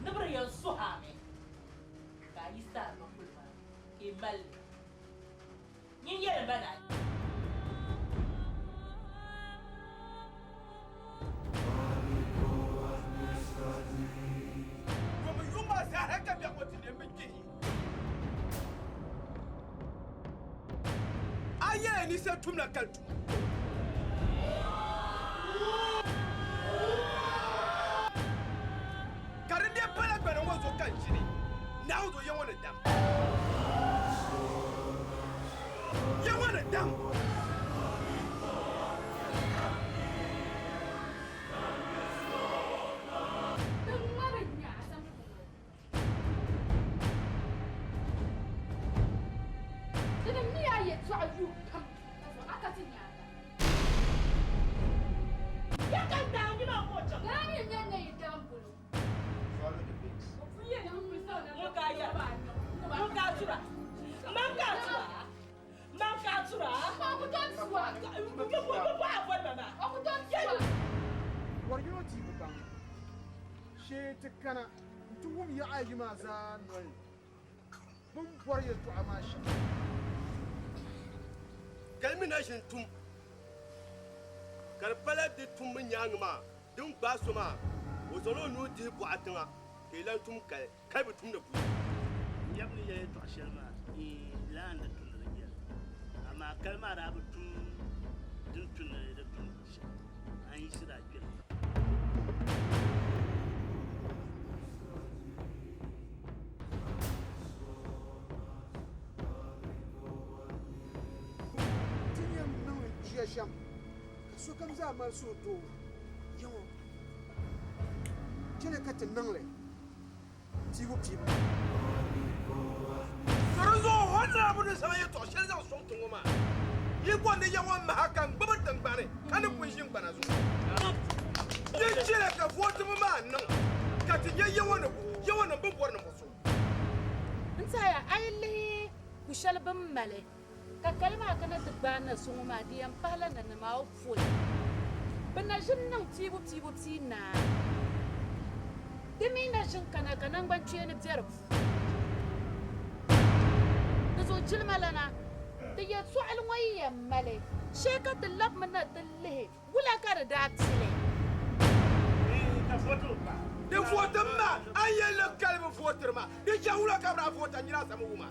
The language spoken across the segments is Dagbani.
Ni bɛ di yɛn suhi a mi ka a yiɣisi a ma kuli maa ka yi mali li. Nyin yɛli ma ni a. Domin yuma zaa hal ka biɛɣu ŋɔ ti leei bɛ kpihi. A yɛla ni sa tumla kali tuma. Ka di lee pala gbana ŋɔ zuɣu ka n ʒini Naawuni zuɣu ya ŋɔ ni dam. Ya ŋɔ ni dam. Di ni mi a yɛtɔɣa yuui pam, ka zuɣu a ka ti nyaaŋa. Ya ka n daa nyima ka o chaŋ. Lala mi n-nyɛ n ni yi daam polo. Ŋun ka a yɛri ŋun ka a tura man ka a tura man ka a tura. O ku tooi tu a. O ku tooi tu a. Bɔri yino ti bi baŋ shee ti kana nti wum yaɣa ayi maa zaa noli bɛ ni bɔri yɛltɔɣa maa shɛm. Galimi na ʒini tum, ka di pala di tumbu nyaaŋa maa, din gbaai so maa, o zaŋla o nuu dihi bɔɣa tiŋa ka yi lan tum kali, kali bi tumdi buyi. N yab ni yɛli yɛtɔɣ shɛli maa, iin, lala n-di tumdi di nyɛli, amaa kali maa daa bi tum din tu ni di tum shɛm, a ni yiɣisi daa kpɛri. Ti ni yɛn niŋ li jia shɛm ka sokam zaa mali suhudoo ya ŋɔ, chɛliya ka ti niŋ li piibu piibu. Ka di zuɣu o ni daa bi ni zaŋ yɛtɔɣ shɛli zaŋ sɔŋ ti ŋɔ maa, yi bɔri ni Yawɛ maha ka n gbibi tiŋgbani ka ni pun ʒi n-gbana zuɣu. Yi chɛliya ka vootibu maa niŋ ka ti nya Yawɛ ni bɛ bɔri ninvuɣ so. N tɛhiya a yi lihi ku shɛli bɛ ni mali ka kali maa kana ti gbaai na so ŋɔ maa, di yɛn pahila nanima o poi. Bɛ na ʒini niŋ piibu piibu pii naai. Di mi na ʒini kana ka naŋgbankpeeni be di puuni. Dinzuɣu jilimalana, ti yɛltɔɣili ŋɔ yi yɛn mali shee ka ti labimi na ti lihi wula ka di daa pili. Di vootim maa, a ni yɛli ni kali bi vootiri maa, di chɛ wula ka bɛ daa voota nyina asama wuma?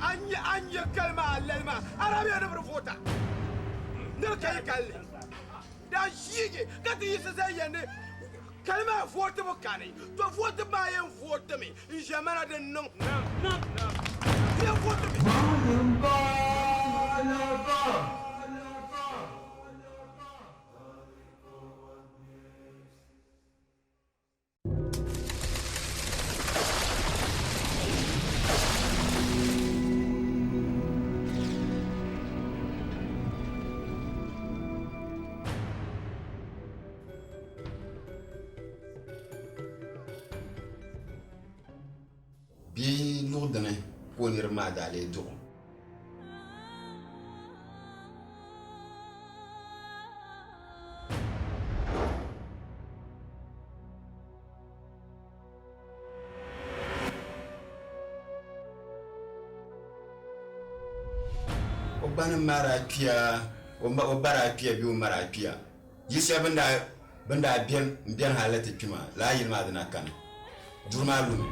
A ni a ni nyɛ kali maa alali maa, a daa bi yɛli ni bɛ di voota ni di ka yi kalinli. Daa ʒiigi ka ti yiɣisi zali yɛli ni kali maa vootibu kani, to vootibu maa yɛn vootimi n-ʒiɛmana din niŋ. Di yɛn vootimi. Bia luɣ dini ka o niriba maa daa lee duɣi? O ba ni ma daa kpiya, o ba daa kpiya bee o ma daa kpiya, yi shɛba bɛn daa beni hal ti kpi maa, lala yili maa dina kani. Duri maa lumi.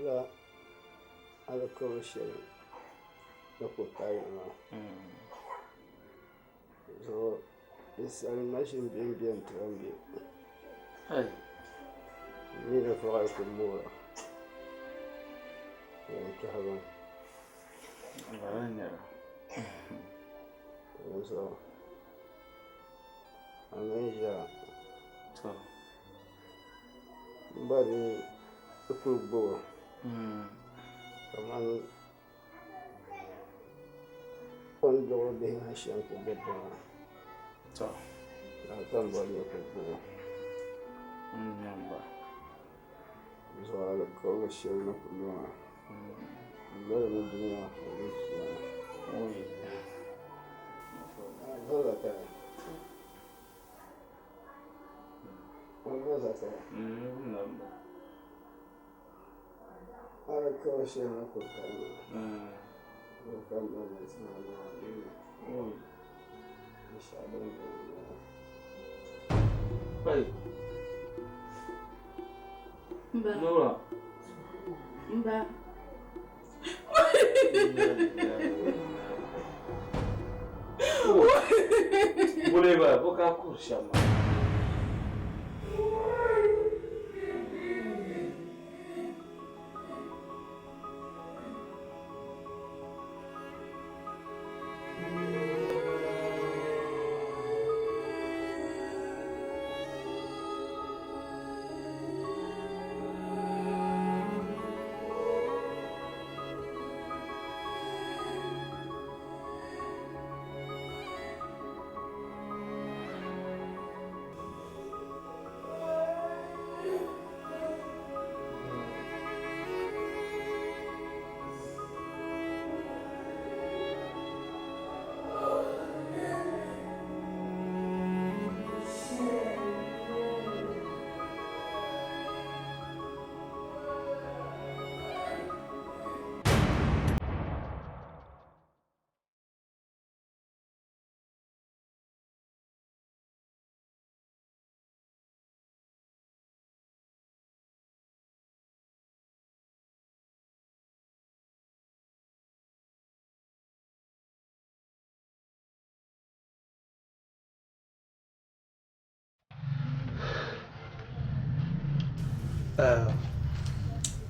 Lala alikauli shɛli ni ku paai maa zuɣu ninsal maʒini bɛ n-beni ti lan be. N mi ni vɔɣili ku moora n kpɛhi ba. Dinzuɣu a mini ʒiya m ba ni kul gbib o kaman o ni dɔɣi o bihi maa shɛm kul gbib ba maa. Ka a tamboli mi kul gbib o. Zuɣu alikauli shɛli ni kul lo maa, n lolimi dunia ka di chiyaama. Mba. Mba. Buleba, bo ka kuhiri shɛm maa?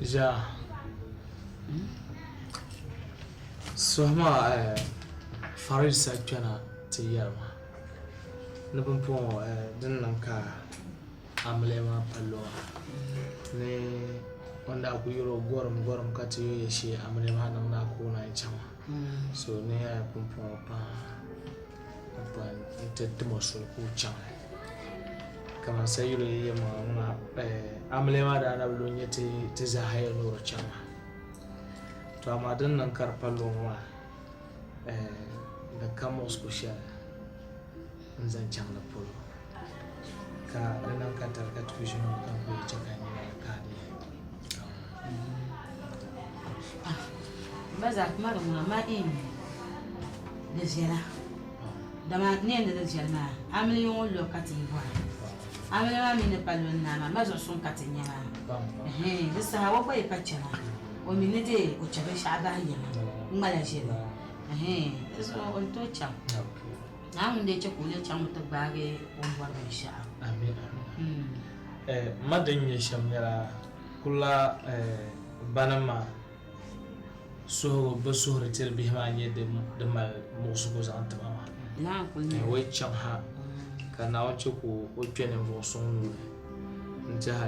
Ʒiɛɣu suhu maa Farisa kpɛna ti yɛli ma ni pumpɔŋɔ din niŋ ka amiliya maa palli o maa ni o ni daa kuli yɛli o gɔrim gɔrim ka ti yo ya shee amiliya maa niŋ naa ka o naan chaŋ maa so ni pumpɔŋɔ paa n-ti tim o soli ka o chaŋ li. Kaman sayili yɛlimaŋli ŋuna, amiliya maa daa na bi lo n-nyɛ ti zaaha yɛli ni o di chaŋ maa. To amaa din niŋ ka di palli o ŋɔ maa, di ka muɣisigu shɛli n-zaŋ chaŋ di polo. Ka di niŋ ka tari ka ti ku ʒini ŋɔ ka n ku yi chɛ ka n nyina ka a deei. M ba zaa kuma di ŋuna ma di viɛla dama n ni yɛn ni di viɛli maa amiliya ŋɔ lɔbu ka ti yi bɔra amiliya maa mi ni pa lo n-naai maa ma zuɣu suŋ ka ti nya maa di saha o gba yi pa chana o mi ni dee o chɛ binshɛɣu bahi yiŋa ŋ-ŋmala ʒili di zuɣu o ni tooi chaŋ Naawuni lee chɛ ka o lee chaŋmi ti gbaagi o ni bɔri binshɛɣu. Ma din nyɛ shɛm nyɛla kulla banim maa suhigu bɛ suhuri tiri bihi maa nyɛ di mali muɣisigu zaŋ ti ba maa. O yi chaŋ ha ka Naawuni chɛ ka o kpe ninvuɣ suŋ nuu ni n-tɛha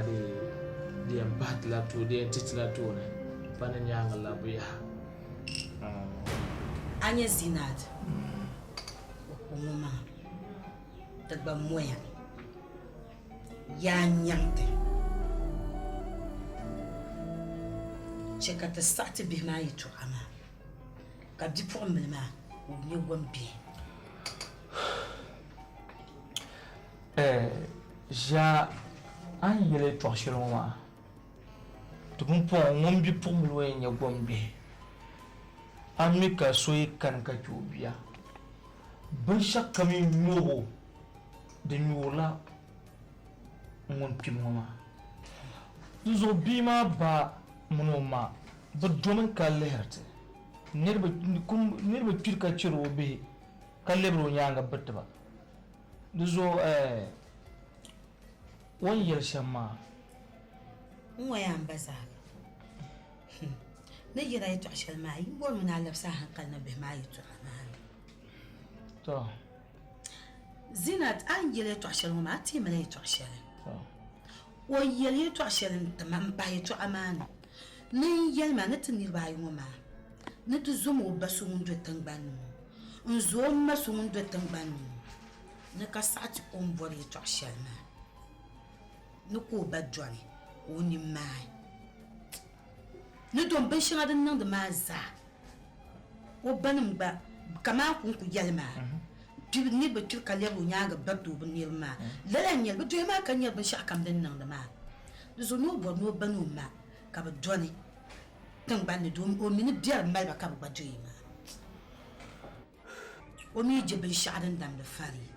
di yɛn pahi ti la tooni, di yɛn ti ti la tooni pa ni nyaaŋa labbu yaha. A nya Zinat o ku ŋɔ maa ti gba moya yaa nyaŋ ti. Chɛ ka ti saɣi ti bihi maa yɛtɔɣa maa, ka bipuɣimbila maa ka o nyɛ gombihi. Ʒia a ni yɛli yɛtɔɣ shɛli ŋɔ maa, Ti pumpɔŋɔ ŋun bipuɣimbila ŋɔ yɛn nyɛ gombihi. A mi ka so yi kani ka chɛ o bia, binshɛɣukam yi nyuug o, di nyuurila ŋun kpim ŋɔ maa. Dinzuɣu bia maa ba. mini o ma bɛ domi ka lihiri ti. Niriba kpiri ka chɛri o bihi ka lebiri o nyaaŋa biriti ba. Di zuɣu o ni yɛli shɛm maa. N ŋɔ yaa m ba zaaga. Ni yɛra yɛtɔɣ shɛli maa, yi bɔrimi ni a labisi a haŋkali ni bihi maa yɛtɔɣa maa ni. To. Zinat, a ni yɛli yɛtɔɣ shɛli ŋɔ maa, a teemila yɛtɔɣ shɛli. O yɛli yɛtɔɣ shɛli n-ti ma m-pahi yɛtɔɣa maa ni, ni n yɛli ma ni ti niriba ayi ŋɔ maa ni ti zom o ba so ŋun do tiŋgbani ni ŋɔ n-zo o ma so ŋun do tiŋgbani ni ŋɔ ni ka saɣi ti o ni bɔri yɛtɔɣ shɛli maa ni ka o ba dɔni ka o nini maai ni dom binshɛŋa din niŋdi maa zaa o banim gba kaman ka o ni ku yɛli maa niriba kpiri ka lɛbigi o nyaaŋa biriti o bi niriba maa. Lala n-nyɛ li, bɛ doya maa ka nyari binshɛɣukam din niŋdi maa. Di zuɣu ni o bɔri ni o ba ni o ma ka bɛ dɔni tiŋgbani ni domi o mi ni biɛri mali ba ka bɛ gba doya maa. O mi je binshɛɣu din damdi Farii.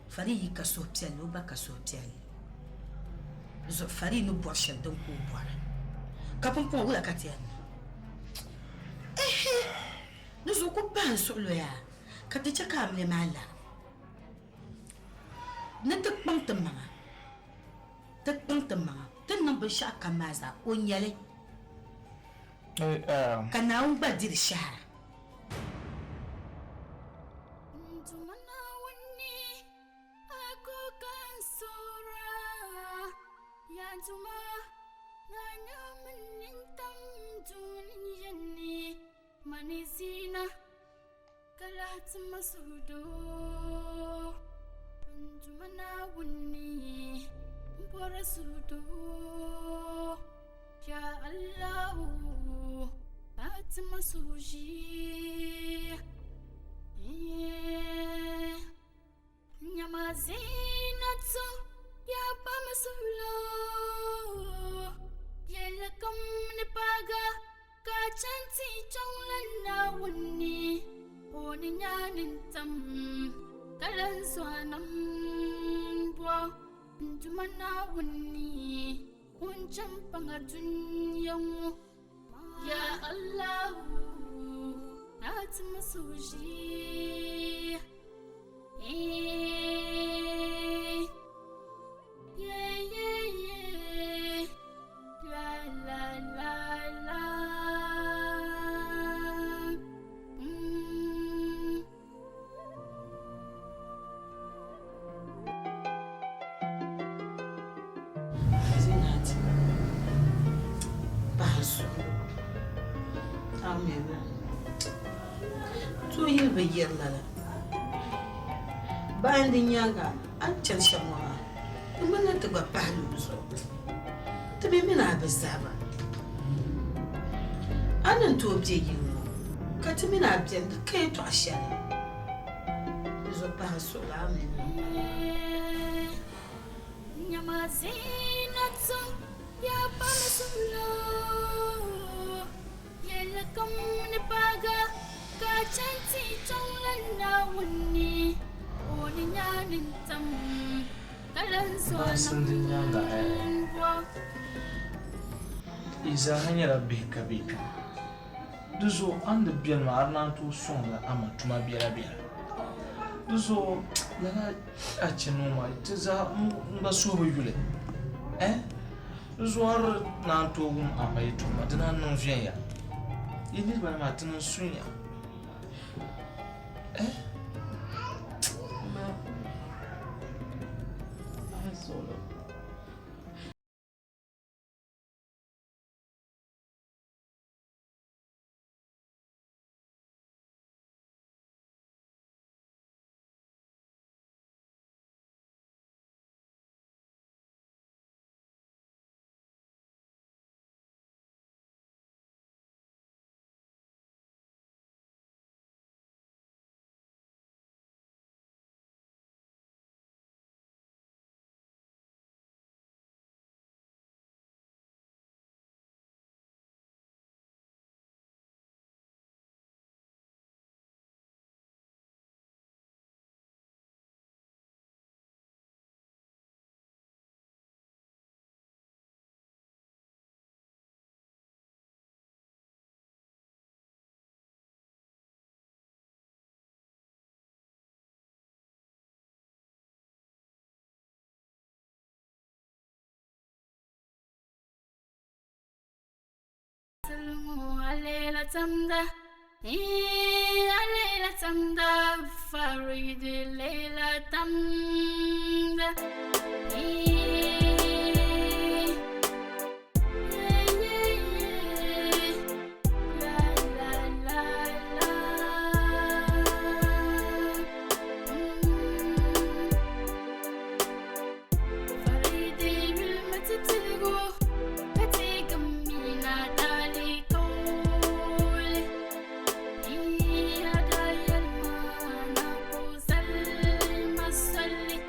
Farii yi ka suhupiɛlli, o gba ka suhupiɛlli. Di zuɣu Farii ni bɔri shɛli din ka o bɔra. Ka pumpɔŋɔ wula ka ti yɛn niŋ? Ɛhɛ! Di zuɣu ku pahi n suɣulo yaa ka ti chɛ ka amiliya maa lari. Ni ti kpaŋ ti maŋa, ti kpaŋ ti maŋa, ti ni niŋ binshɛɣu kam maa zaa, o nya li. Ka Naawuni gba di di shɛhira. Zinat, pahi suhu amina tuhi yili bi yiri lala bayan di nyaaŋa a ni chani shɛm ŋɔ maa di ŋmanila ti gba pahi lu o zuɣu ti mi mini a bi zaba a ni tooi be yili ŋɔ ka ti mini a beni di ka yɛtɔɣ shɛli di zuɣu pahi suɣili amina. Baŋsim din nyaaŋa yi zaaha nyɛla bihi ka be kpe. Di zuɣu a ni di beni maa a di naan tooi sɔŋdi a ma tuma biɛlabiɛla. Di zuɣu lala a chɛ niŋ maa ti zaa n gba suhu bi yuli. Di zuɣu a di naan tooi wum a ma yɛtɔɣa maa di naan niŋ viɛnyɛla. Yi niriba maa ti niŋ sunya. Ma, a Salli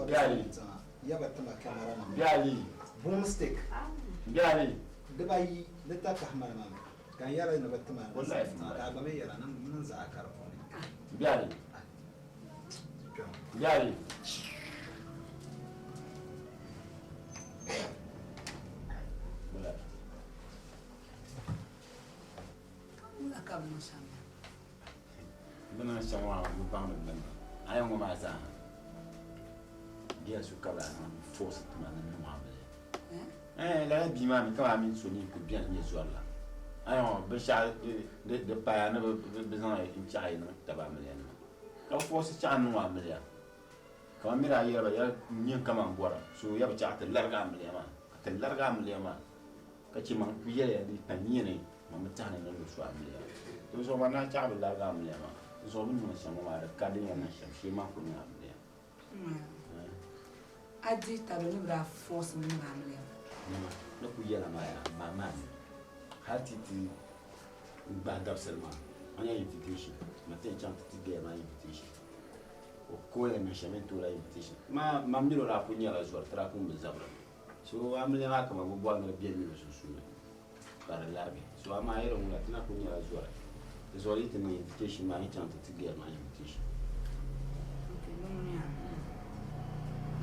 Biali. tiŋa yaba tima camera nim Biali. Boomstick Biali. Dibayi di takahi mali ma mi ka n yɛra ni bi tima ni Wallahi tiŋa ka a gba mi yɛra ni niŋ zaɣa ka di puuni. Biali. Biali. Wula ka bɛ niŋ shɛm maa? Bɛ niŋ shɛm maa bi baŋdi gbunni. A yɛn ŋɔ maa zaa biɛla su ka bɛ niŋ force tima ni niŋ amiliya. Eh, lala bia maa mi kamani a mini so ni kuli beni nyɛ zɔri la. A yɛn ŋɔ binshɛɣu di paya ni bɛ zaŋ n chaɣi niŋ taba amiliya nima. Ka bɛ force chaɣi niŋ amiliya. Kaman miri a yɛli ba ya nyɛ kaman bɔra so ya bi chaɣi ti larigi amiliya maa ka ti larigi amiliya maa. Ka chɛ man ku yɛliya di pa nia ni man bi tɛhi ni ni lu so amiliya. Di zuɣu man daa chaɣ bi larigi amiliya maa. Di zuɣu bɛ ni niŋ shɛm ŋɔ maa di ka din yɛn niŋ shɛm shee man ku niŋ amiliya. A dihi tabili ni bɛ daa force mi niŋ amiliya maa. Nima, ni ku yɛla maa yaa, m maa ni hal ti ti gbahi dabisili maa, a nya invitation, man ti yɛn chaŋ ti ti gaya maa invitation. O ka o yɛn niŋ shɛm, yɛn ti o la invitation. Maa, man mini o daa kul nyɛla zɔri, ti daa kul bi zabiri mi. So amiliya maa kaman bɛ bɔri ni di be mini o sunsuuni ka di larigi. So amaa yɛli ŋuna ti na kuli nyɛla zɔri. Di zuɣu di yi ti niŋ invitation maa yi chaŋ ti ti girl maa invitation. Ok, ni ŋuni yaa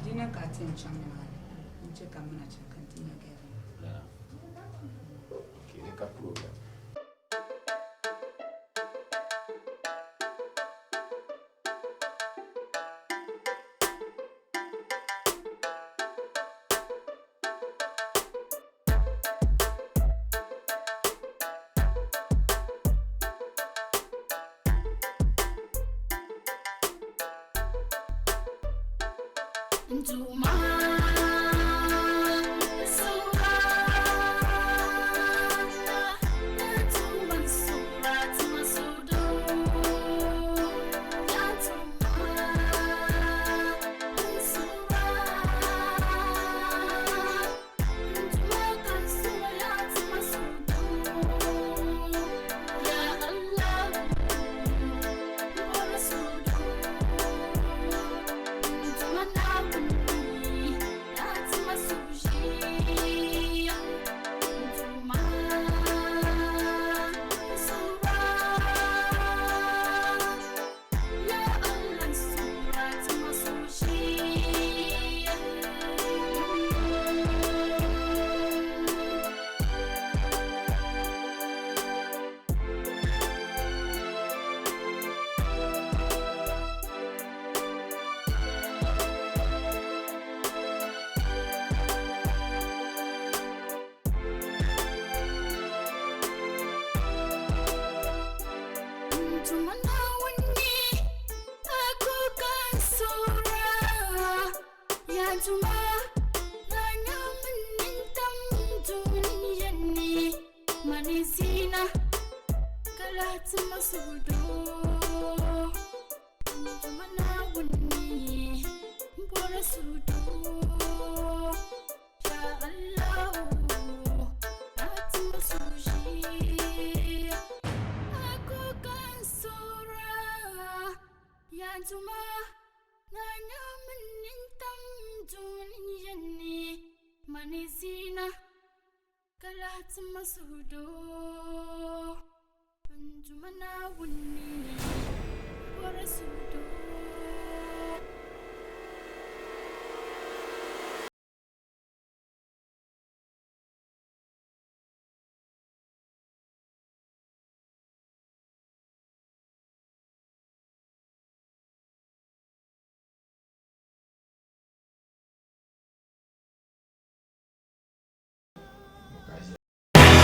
dina ka a ti yɛn chaŋ nimaani n-che ka m mi na chaŋ ka n ti nya girl maa. Lala. Ok, di ka problem.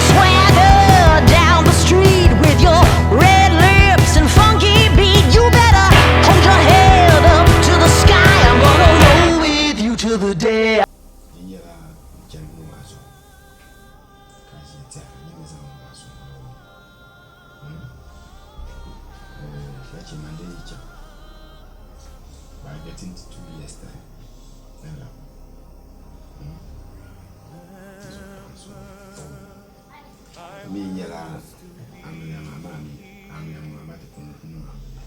Swagger down the street with your red lips and funky beat. You better hold your head up to the sky. I'm gonna roll with you till the day. Di nyɛla n chani ŋɔ maa zuɣu ka a ʒiya tɛha ka nyɛ ni zaŋ ŋɔ maa sɔŋ ka chɛ man dee yi chaŋ by getting to 2 years time then la mi nyɛla amiliya maa maa mi amiliya ŋɔ maa ti pun niŋ amiliya.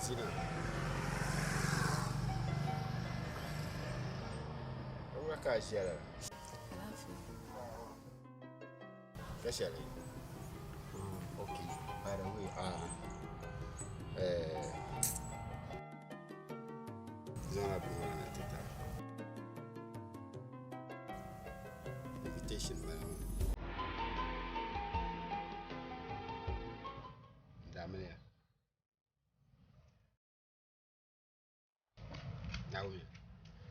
Zina. Wula ka a ʒiya lala? Ka shɛli? Okay, by the way, zaŋla binyɛra na ti tara. Invitation bala maa. N daamiliya.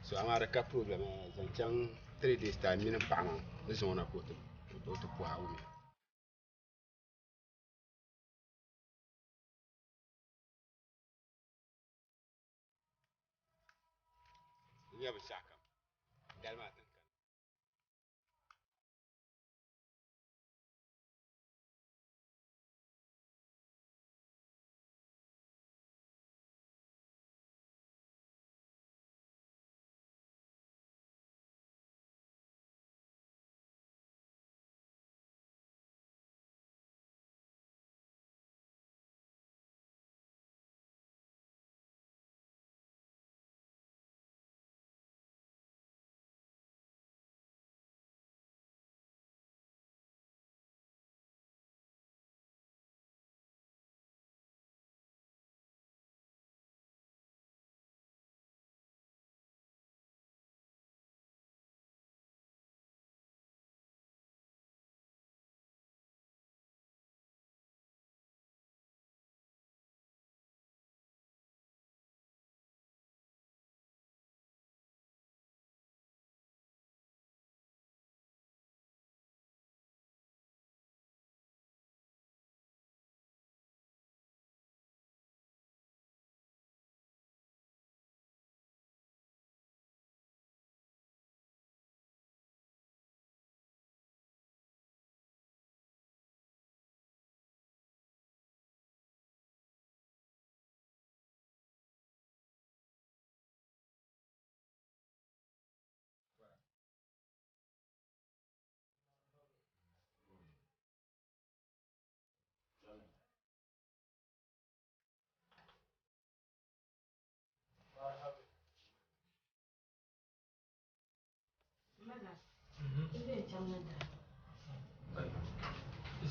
So amaa di ka problem zaŋ chaŋ 3 days time mini m paɣa maa ni zaŋ o na ka o ti puhi a wumya. Di nyɛla binshɛɣu kam dali maa ti ni kana.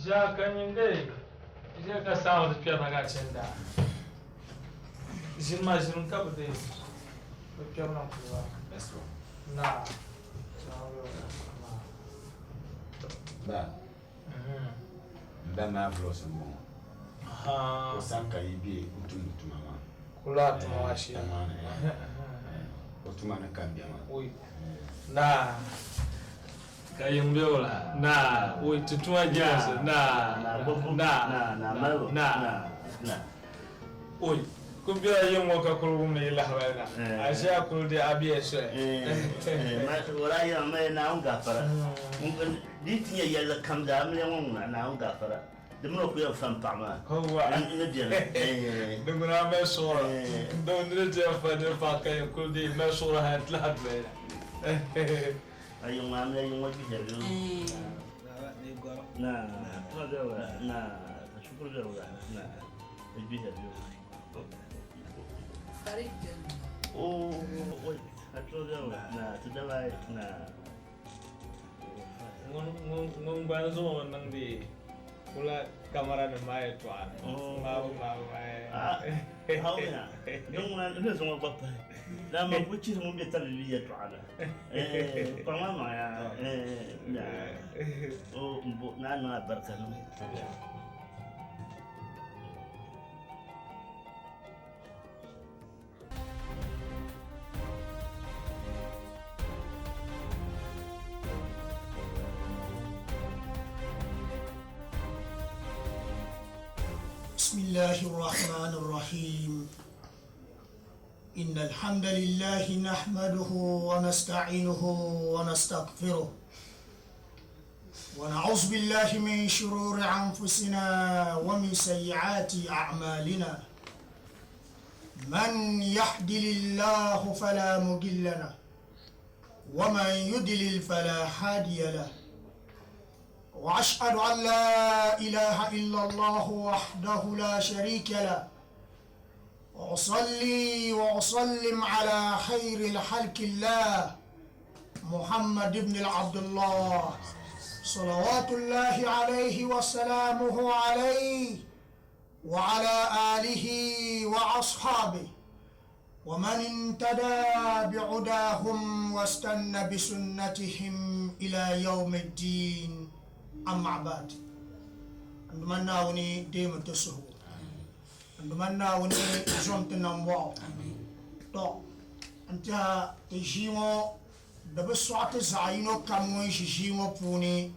Ʒiya ka nyin dee ʒiya ka saɣim ti kpɛrina ka chani daa. Ʒini maa ʒini ka bi dee bi kpɛrina kuli maa. Na. Ba, n ba maa vulos n bɔŋɔ. O sani ka yi be n tumdi tuma maa. Kula tuma maa shee. O tuma ni ka n be maa. Na. Ka yiŋ be wula? Naa, woi ti tuma jɛmsi. Naa, naa, naa, naa. Oi, ku bela yiŋ ŋɔ ka kuli wumdi yi lahabali na. A ʒe a kuli di a bia soli. O daa yɛli ma, Naawuni gaafara. Di yi ti nyɛ yɛlli kam zaa, amiliya ŋɔ ŋuna, Naawuni gaafara. Di mini o ku yɛn fa m paɣa maa. N ni beni. Di ŋuna a mali suɣuri. Doo ni di yɛn fa nir paɣa ka yɛn kuli di mali suɣuri hali nti lahi doli na. Ŋun gba n-zaŋ o niŋdi kula kamara nim maa yɛltɔɣa ni ŋmaabu ŋmaabu maa. Din ŋuna n ni zaŋ o gba pahi dama n ku chihi ŋun be tabibi yɛltɔɣa ni kpaŋ maa maŋya o mbo naa niŋ alibarika niŋ. بسم الله الرحمن الرحيم إن الحمد لله نحمده ونستعينه ونستغفره ونعوذ بالله من شرور أنفسنا ومن سيئات أعمالنا من يهدل الله فلا مضل له ومن يضلل فلا هادي له وأشهد أن لا إله إلا الله وحده لا شريك له وأصلي وأسلم على خير الخلق الله محمد بن عبد الله صلوات الله عليه وسلامه عليه وعلى آله وأصحابه ومن انتدى بعداهم واستنى بسنتهم إلى يوم الدين أما بعد عندما ناوني ديم تسهو عندما ناوني زمت نمبو تو N tɛha ti ʒii ŋɔ di bi sɔɣi ti zaɣ yino kam ŋun ʒi ʒii ŋɔ puuni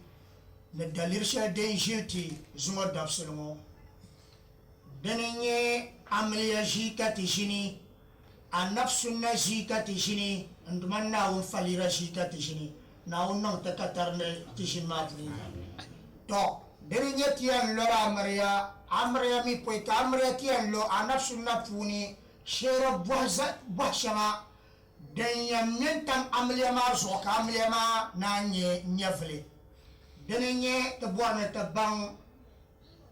ni daliri shɛli din ʒili ti zuŋɔ dabisili ŋɔ. Dini n-nyɛ amiliya ʒii ka ti ʒini, Anab Sunna ʒii ka ti ʒini, n Duuma Naawuni falira ʒii ka ti ʒini. Naawuni niŋ ti ka tari ni ti ʒini maa puuni. Tɔ! Dini n-nyɛ ti yɛn lɔri amiliya, amiliya mi pɔi ka amiliya ti yɛn lo Anab Sunna puuni Sheeri bɔhi shɛŋa din yɛn ŋme n-tam amiliya maa zuɣu ka amiliya maa naan nyɛ nyɛvili. Dini n-nyɛ ti bɔri ni ti baŋ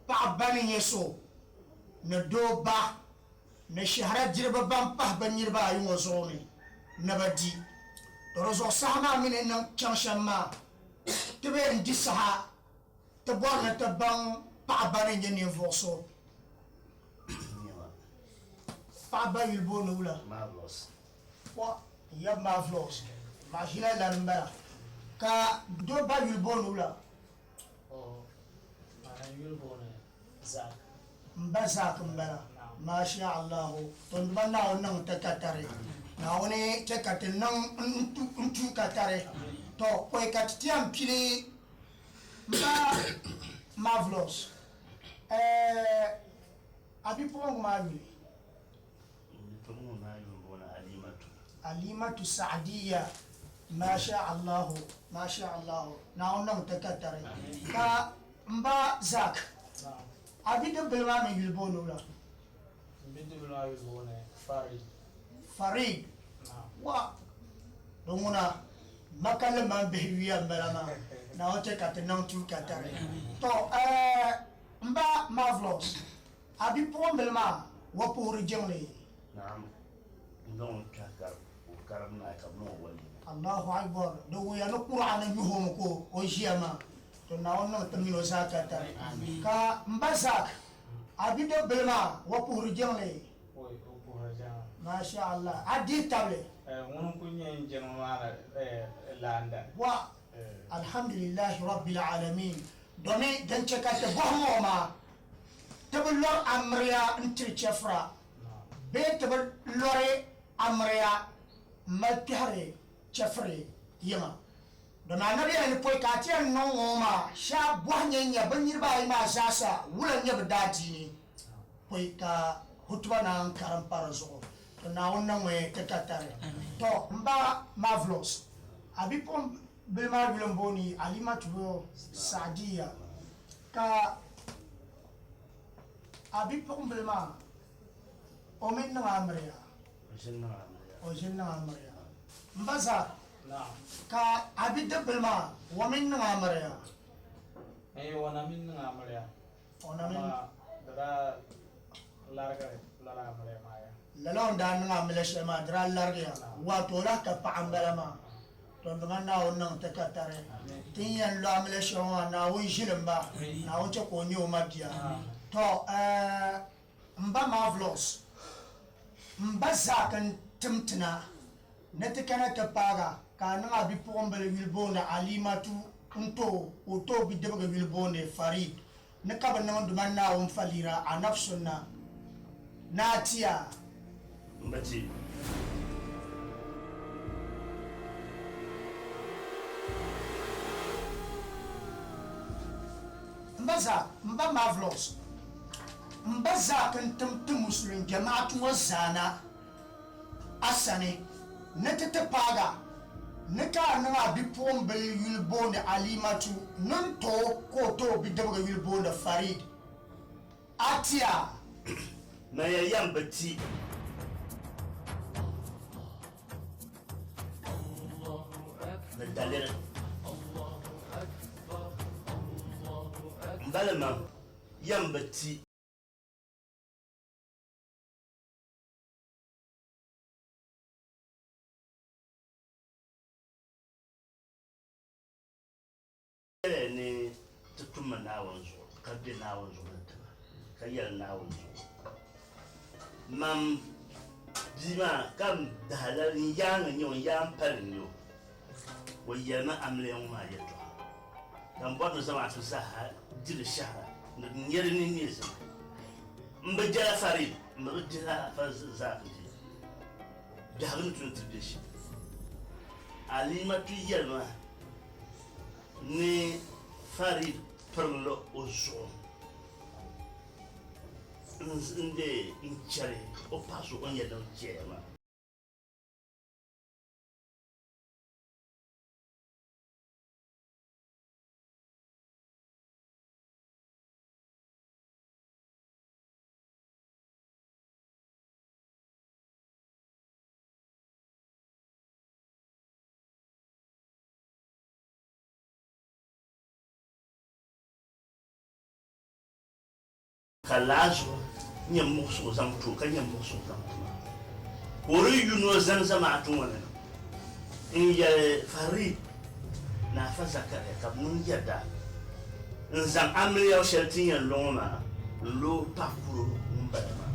paɣa ba ni nyɛ so ni doo ba ni shɛhira diriba ban pahi bɛ niriba ayi ŋɔ zuɣu ni ni bɛ di. To di zuɣu saha maa mi ni niŋ chaŋ shɛm maa ti bee n-di saha ti bɔri ni ti baŋ paɣa ba ni nyɛ ninvuɣ so. Paɣa ba yuli booni wula? Marvelous. Wa, n yab Marvelous. Mahila lani m-bala. Ka doo ba yuli booni wula? O ma yuli booni Zak. M ba Zak m-bala. Masha Allahu. To n Duuma Naawuni niŋ ti katari. Naawuni chɛ ka ti niŋ n-tu katari. To pɔi ka ti ti yɛn pili m ba Marvelous. Ɛɛ a bipuɣiŋga maa yuli? M bipuɣiŋga maa yuli m-booni Alimatu. Alimatu Sa'adiya. Masha Allahu, Masha Allahu. Naawuni niŋ ti katari. Ka m ba Zak, a bidibbil maa mi yuli booni wula? M bidibbil maa yuli booni Farid. Farid? Wa! Di ŋuna, Maka liman bihi yuya m-bala maa. Naawuni chɛ ka ti niŋ tuui katari. Tɔ! Ɛɛ M ba Marvelous, a bipuɣimbila maa wa puhiri jiŋli? Naam, n zaŋ o kpɛhi ka o karim naai ka bɛ niŋ o walima. Allahu Akbar, di wuhiya ni Qur'ani nyuhi o mi ka o ʒiya maa. To Naawuni niŋ ti mini o zaa katari. Ka m ba Zak, a bidibbil maa wa puhiri jiŋli? Oi, o puhiri jiŋli. Masha Allah. A dihi tabili? Ŋuni n-kuli nyɛ n jiŋli maa ni laanda. Wa! Alhamdulillahi Rabbil Alamin. Domi din chɛ ka ti bɔhim ŋɔ maa, ti bi lɔri amiriya n-tiri chɛfura bee ti bi lɔri amiriya m-mali kpɛhiri chɛfuri yiŋa. Domi Anabi yɛli ni pɔi ka a ti yɛn niŋ ŋɔ maa shɛhi bɔhi nyɛ n-nya bɛ niriba ayi maa zaasa wula n-nyɛ bɛ daadiini pɔi ka hutuba naan karim pa di zuɣu. To Naawuni niŋmi ti katari. To m ba Marvelous, a bipuɣimbila maa yuli m-booni Alimatu Sa'diya, ka a bipuɣimbila maa o mi niŋ amiliya? O ʒini niŋ amiliya. M ba Zak, ka a bidibbila maa o mi niŋ amiliya? Eeh, o na mi niŋ amiliya. O na mi. Amaa di daa larigi lala amiliya maa ya. Lala o ni daa niŋ amiliya shɛli maa di daa larigiya. Wato o lahi ka paɣa m-bala maa. To n Duuma Naawuni niŋ ti ka tari. Ti ni yɛn lo amiliya shɛli ŋɔ maa Naawuni ʒili m ba. Naawuni chɛ ka o nyɛ o mabia. To eh m ba Marvelous, m ba Zak n-tim ti na ni ti kana ti paag a ka a niŋ a bipuɣimbila yuli booni Alimatu n-ti o ka o ti o bidibiga yuli booni Farid ni ka bɛ niŋ Duuma Naawuni falira Anab Sunna ni a ti a. M ba ti. M ba Zak, m ba Marvelous, m ba Zak n-tim ti Musulin jamaatu ŋɔ zaa na a sani ni ti ti paag a ni ka a niŋ a bipuɣimbil yuli booni Alimatu ni n-ti o ka o ti o bidibigi yuli booni Farid. A ti a? Maya yɛm bi ti. Ni daliri. M balima yɛm bi ti. Yɛliya ni ti tummi Naawuni zuɣu, ka be Naawuni zuɣu ni tiba, ka yɛli Naawuni zuɣu, Mam bia maa ka m dahalali n yaaŋa n-nyɛ o, n yaan pali n-nyɛ o. O yɛlimi amiliya ŋɔ maa yɛtɔɣa, ka m bɔri ni zamaatu zaaha di di shɛhira ni di nyɛ di nini neesim. M bi jɛla Farid, m mi bi dihila Afa Zaaki jilima. Biɛhigu ni tu ni ti be shɛm. Alimatu yɛli ma ni Farid pirila o zuɣu n-dee n-chɛri o paɣa so o ni yɛn niŋ jɛya maa. Ka laa zuɣu nyɛ muɣisigu zaŋ ti o, ka nyɛ muɣisigu zaŋ ti ma. Ka o di yu ni o zani zamaatu ŋɔ ni n-yɛli Farid ni Afa Zakaria ka bɛ niŋ yɛda n-zaŋ amiliya shɛli ti ni yɛn lo ŋɔ maa n-lo paɣ kuro ŋun bala maa.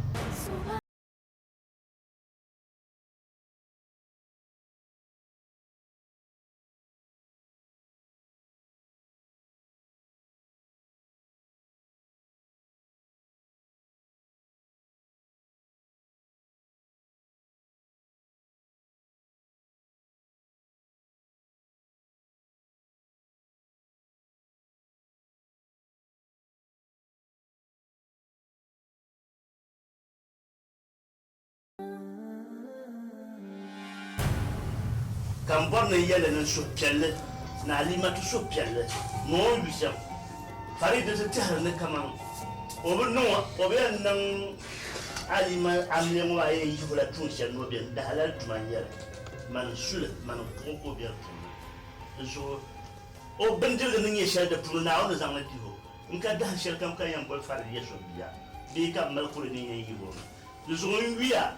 Ka m bɔri ni n yɛli ni n suhupiɛlli ni Alimatu suhupiɛlli ni o ni yu shɛm, Farida ti tɛhiri ni kaman o bi niŋ o bi yɛn niŋ Alima amiliya ŋɔ maa yɛn yihi o la tuun shɛli ni o be n-di halali tuma n-yɛli, mani n-su li, mani n-kpuɣi ka o be di puuni. Di zuɣu o bindirigu ni nyɛ shɛli di puuni Naawuni ni zaŋ li dihi o. N ka dahin shɛli kam ka n yɛn boli Farida yɛ so bia bee ka m mali kuli ni n yɛn yihi o mi. Di zuɣu n yuya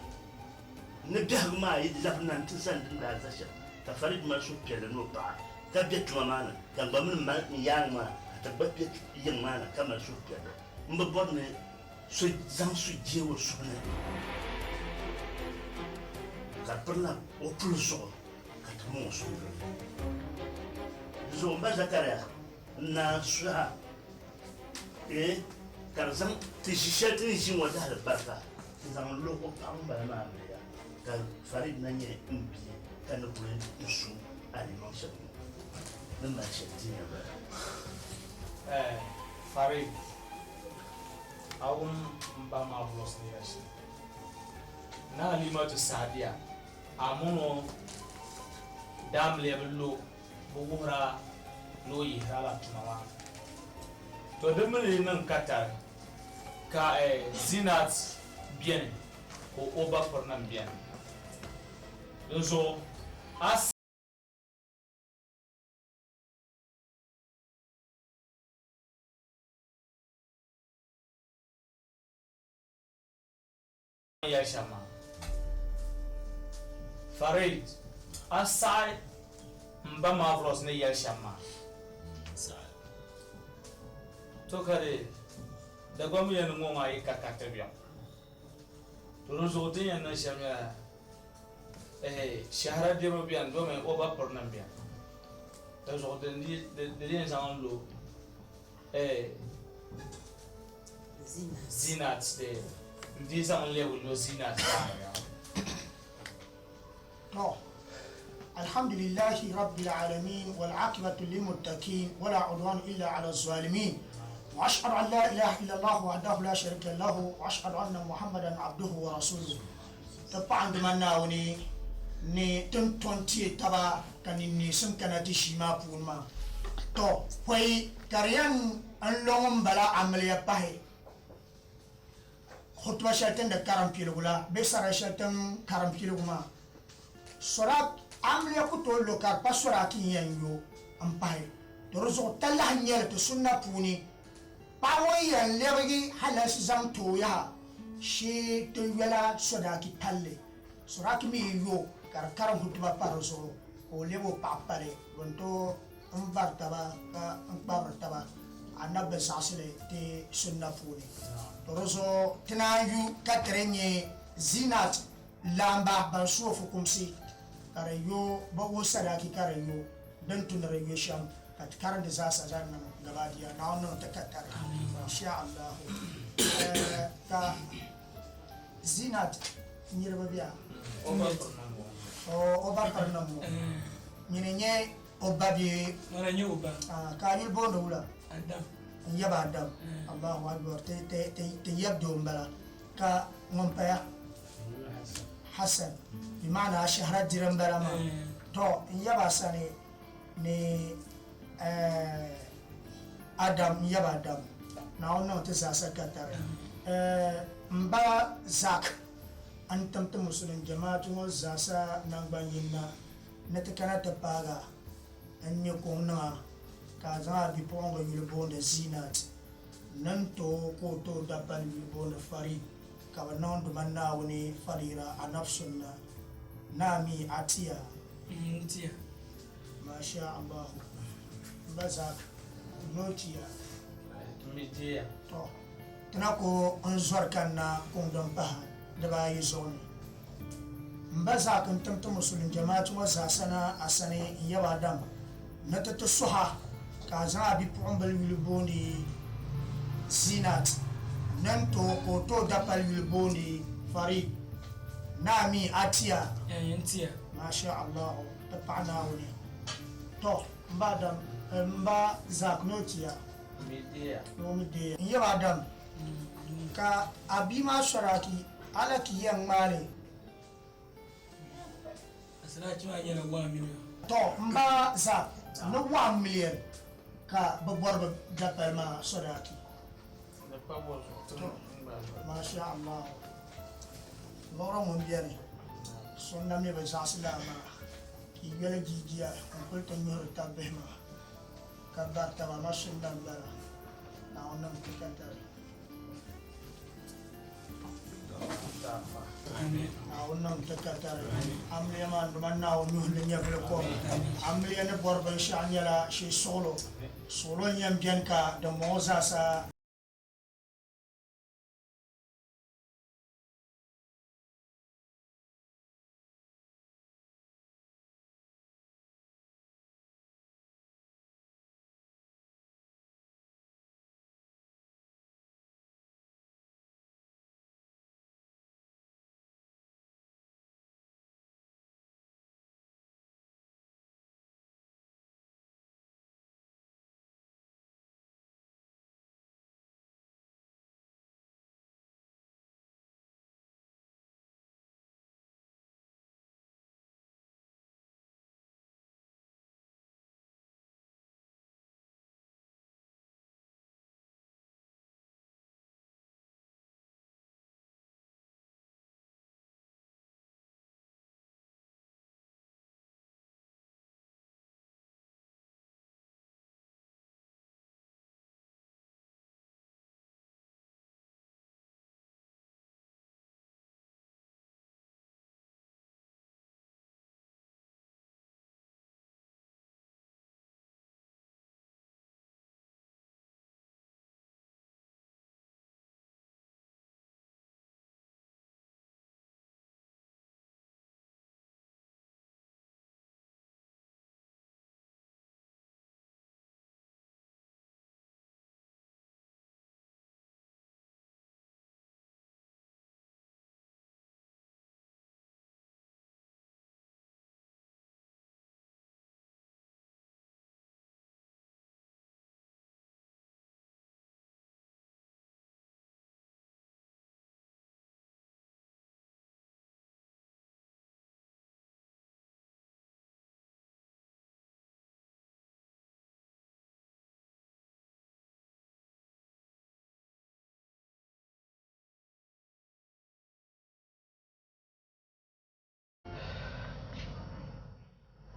ni biɛhigu maa yi labina nti zani din daa za shɛm, ka Farid mali suhupiɛlli ni o paɣa ka be tuma maa ni, ka n gba mini m yaaŋa maa ka ti gba be yiŋ maa ni ka mali suhupiɛlli. M bi bɔri ni so zaŋ sujee o suhu ni ka di pirila o puli zuɣu ka ti niŋ o suhudoo. Di zuɣu m ba Zakaria n naan suhi a Ee, ka di zaŋ ti ʒi shɛli ti ni ʒi ŋɔ dahali barika n-zaŋ lo o paɣa ŋunbala maa amiliya, ka Farid na nyɛ m bia ka ni kuli n su alimaŋ shɛli ŋɔ ni mali shɛli ti nya bala. Ɛɛ, Farid, a wum m ba Marvelous ni yɛli shɛm? Ni Alimatu Saadia, a min o daamiliya bi lo bi wuhira ni o yihira la tuma maa. To di mi lee niŋ katari ka Zinat beni ka o ba pirinim beni. Dinzuɣu a. Yɛli shɛm maa, Farid, a saɣi m ba Marvelous ni yɛli shɛm maa? To ka di Dagbaŋ mi yɛli ni ŋɔ maa yi ka kariti biɛɣu. To di zuɣu ti ni yɛn niŋ shɛm nyɛla, ehe, shɛhira diriba beni domi o ba pirinim beni. Di zuɣu di yɛn zaŋ n lo Zinat n di zaŋ lɛbi lo Zinat To alhamdulillahi rabbil alamin wal aqibatu lil muttaqin wala udwan illa ala zalimin wa ashhadu an la ilaha illa allah wahdahu la sharika lahu wa ashhadu anna muhammadan abduhu wa rasuluhu. Ti paɣindima Naawuni ni ti ni to n-teei taba ka ninneesim kana ti ʒii maa puuni maa. Tɔ! Pɔi ka di yɛn n lo ŋun bala amiliya pahi hutuba shɛli ti ni di karim piligu la bee sara shɛli ti ni karim piligu maa, sɔdak amiliya ku tooi lo ka di pa sɔdaki n-yɛn yo m-pahi. Tɔ di zuɣu talahi n-nyɛ li ti sunna puuni paɣa ŋun yɛn lɛbigi halalsi zaŋ ti o yaha shee ti yola sɔdaki palli. Sɔdaki mi yi yo ka di karim hutuba pa di zuɣu ka o lɛbi o paɣa pali bɛ ni tooi n vari taba ka n kpabiri taba Anabi bi zaɣisi li ti sunna puuni. To di zuɣu ti naan yu ka ti di nyɛ Zinat laamba ban su o fukumsi ka di yo bɛ wuhi sadaki ka di yo din tu ni di yo shɛm ka ti karindi zaasa zaŋ niŋ gabaadiya Naawuni niŋ ti katari insha Allahu ka Zinat niriba bɛ a? O ba piri nam ŋɔ. Nyini n-nyɛ o ba bee? Ŋana n-nyɛ o ba. Ka a yuli booni wula? Adam. N yaba Adam. Allahu Akbar. Ti yab doo m-bala. Ka ŋun paya? Hassan. Bi maana a shɛhira diri m-bala maa. Tɔ! N yaba Asani ni Adam, n yaba Adam. Naawuni niŋ ti zaasa katari. M ba Zak n tim ti Musulin jamaatu ŋɔ zaasa naŋgban yini na ni ti kana ti paagi a n-ŋme kuŋ niŋ a ka a zaŋ a bipuɣiŋga yuli booni Zinat ni n-ti o ka o ti o dapali yuli booni Farid ka bɛ niŋ Duuma Naawuni faliira Anab Sunna ni a mi a tiya. N tiya. Masha Allahu. M ba Zak, ni o tiya. Ti mi deeya. Tɔ! Ti na ku n zɔri kanna kuŋ din pahi dibaayi zuɣu ni. M ba Zak n-tim ti Musulin jamaatu ŋɔ zaasa na a sani n yaba Adam ni ti ti suh a ka a zaŋ a bipuɣimbila yuli booni Zinat ni n-ti o ka o ti o dapali yuli booni Farid. Ni a mi a tiya? Ɛɛn, n tiya. Masha Allahu, ti paɣi Naawuni. Tɔ! M ba Adam, m ba Zak ni o tiya? Ni o mi deeya. N yaba Adam, ka a bia maa sɔraki a la ti yɛn ŋmaai li. Asirachi maa nyɛla 1 million. Tɔ! M ba Zak, ni 1 million ka bɛ bɔri bɛ dapali maa sɔraki. Tɔ! Masha Allah. Liɣiri ŋun beni, so n-na mi bi zaɣisi lala maa, ka yi yoli jijiya n-kuli ti nyuhiri tab bihi maa. Ka bari taba ma sunna m-bala, Naawuni niŋ ti katari. Naawuni niŋ ti katari. Amiliya maa n-duma Naawuni nuhi ni nyɛvili kom. Amiliya ni bɔri binshɛɣu nyɛla shee suɣilo. Suɣilo n-yɛn beni ka dimbɔŋɔ zaasa.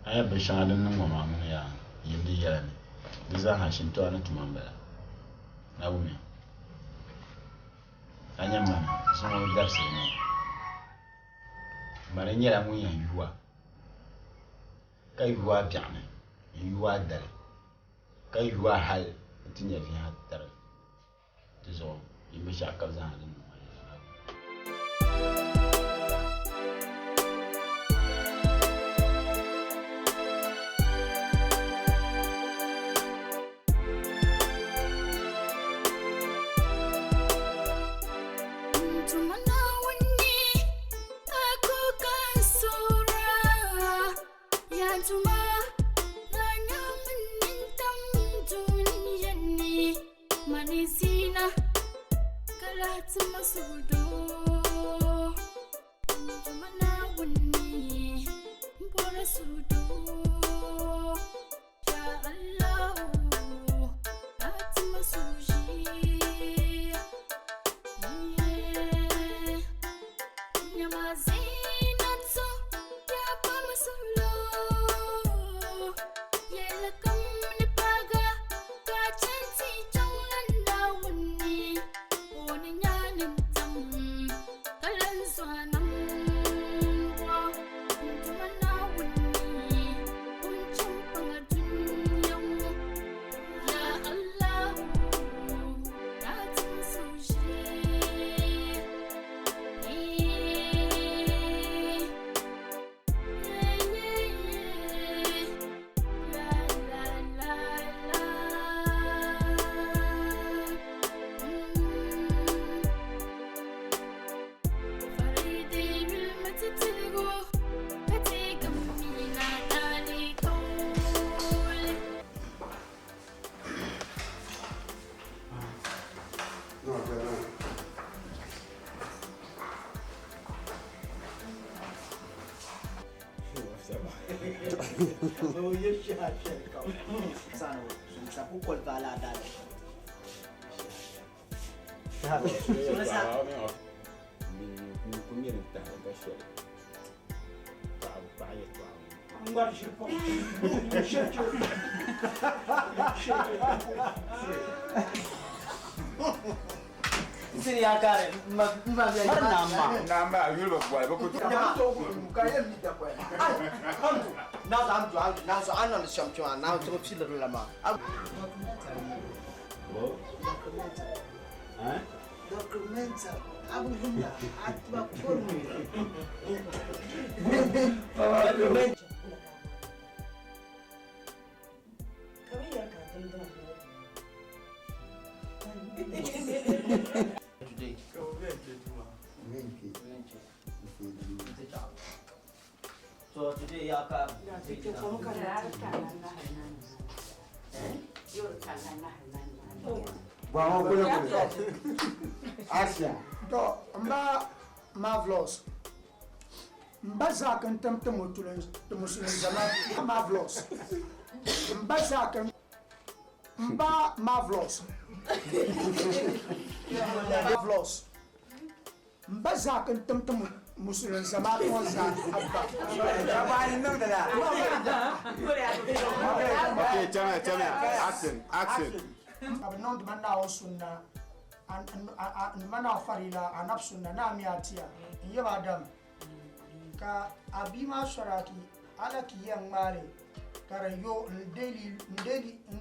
A nya binshɛŋa din niŋ ŋɔ maa ŋuni yaa yim di yɛla ni di zaaha shintɔra ni tuma m-bala. Naawuni, a nya mani zuŋɔ dabisili ŋɔ, mani nyɛla ŋun yɛn yu a, ka yu a biɛɣuni n-yu a dali, ka yu a hal nti nya viɛha tari di zuɣu yim binshɛɣukam zaaha din niŋ maa yɛla Naawuni. Tuma Naawuni, a ku ka n suhira. Antuma na nyamin nintam duniyani manizina kalati masudo Antuma na wuni mbora sudo Ya Allah ati masuji Yeah. Nyamazinatso ya pamasulo Yelakam ni paga ka chanti chonglan lawuni Oni nyanin tam kalan swanam wa Tumana wuni unchum pangadunyang Ya Allah Natin suji So today ya ka Asia. To mba marvelous. Mba zaa kan tam ti musulin zama marvelous. Mba zaa kan mba marvelous. Marvelous. Mba zaa kan tam ti musulin zama ŋɔ zaa abba. Okay, tell me, tell me. Action, action. Ka bi niŋdi ma Naawuni sunna n ma naa farila anab sunna naa mi atiya n yaba Adam ka a bia maa sɔraki ala ki yɛn ŋmaali ka di yo n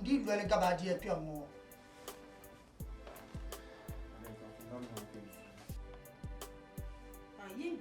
dii loli gabaadiya kpɛŋ ŋɔ. Yin